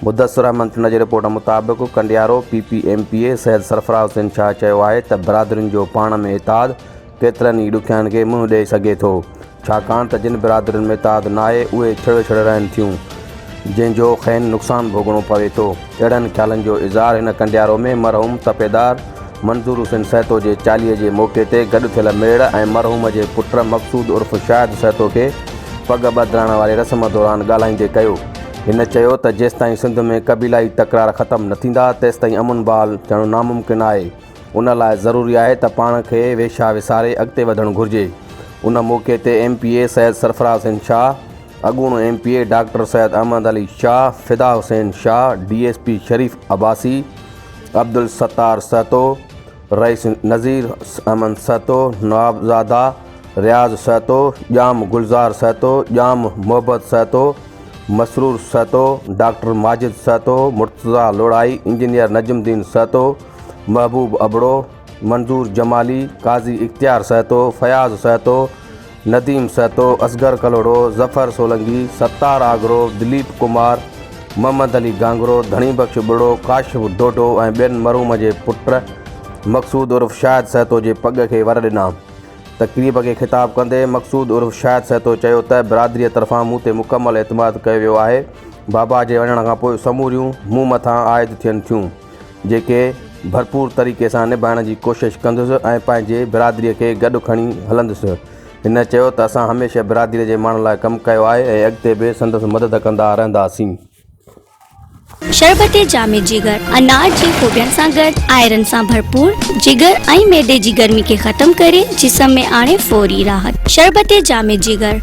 Mudassir Ahmed Channa جي report مطابق Kandiaro P P M P A Syed Sarfraz Hussain Shah چيو آهي ته برادرين جو پاڻ ۾ اتحاد ڪيترن ئي ڏکيائين کي منهن ڏئي سگهي ٿو، ڇاڪاڻ ته جن برادرين ۾ اتحاد ناهي اهي ڇڙوڇڙ رهن ٿيون، جنهن جو کين نقصان ڀوڳڻو پوي ٿو. اهڙن خيالن جو اظهار هن ڪنڊيارو ۾ مرحوم تپيدار منظور حسين سهتو جي چاليهي جي موقعي تي گڏ ٿيل ميڙ ۽ مرحوم جي پٽ مقصود عرف شاهد سهتو کي پڳ ٻڌرائڻ واري رسم دوران ڳالهائيندي ڪيو. هن چيو ته جيستائين سنڌ ۾ قبيلائي تڪرار ختم نه ٿيندا تيستائين امن بحال ٿيڻ ناممڪن آهي. ان لاء ضروري آهي ته پاڻ کي ويڇا وساري اڳتي وڌڻ گهرجي. ان موقعي تي M P A Syed Sarfraz Hussain Shah, اڳوڻو M P A doctor Syed Ahmed Ali Shah, Fida Hussain Shah, D S P Sharif Abbasi, Abdul Sattar Sahto, Rais Nazir Ahmed Sahto, Nawabzada Riaz Sahto, Jam Gulzar Sahto, Jam Mohabbat Sahto, Masroor Sahto, doctor Majid Sahto, Murtaza Lorhai, engineer Najmuddin Sahto, Mehboob Abro, Manzoor Jamali, Qazi Ikhtiar Sahto, Fayaz Sahto, Nadeem Sahto, Asghar Kalhoro, Zafar Solangi, Sattar Agro, Dilip Kumar, Muhammad Ali Gangro, Dhani Bakhsh Abro, Kashif Dodho ۽ ٻين مرحوم جي پٽ مقصود عرف شاهد سهتو جي پڳ کي ور ڏنا. تقريب کي خطاب ڪندي مقصود عرف شاهد سهتو چيو ته برادريء طرفان مون تي مڪمل اعتماد ڪيو ويو آهي، بابا جي وڃڻ کان پوء سموريون مون مٿان عائد ٿين ٿيون. جيڪي ڀرپور طريقي سان نڀائڻ جي ڪوشش ڪندس ۽ پنهنجي برادري کي گڏ کڻي هلندس. هن چيو ته اسان هميشه برادري جي ماڻهن لاء ڪم ڪيو آهي ۽ اڳتي به سندس مدد ڪندا رهنداسين. شربت جامع جگر انار جي خوبين سان گڏ آئرن سان ڀرپور جگر ۽ معدي جي گرمي کي ختم ڪري جسم ۾ آڻي فوري راحت شربت جامع جگر.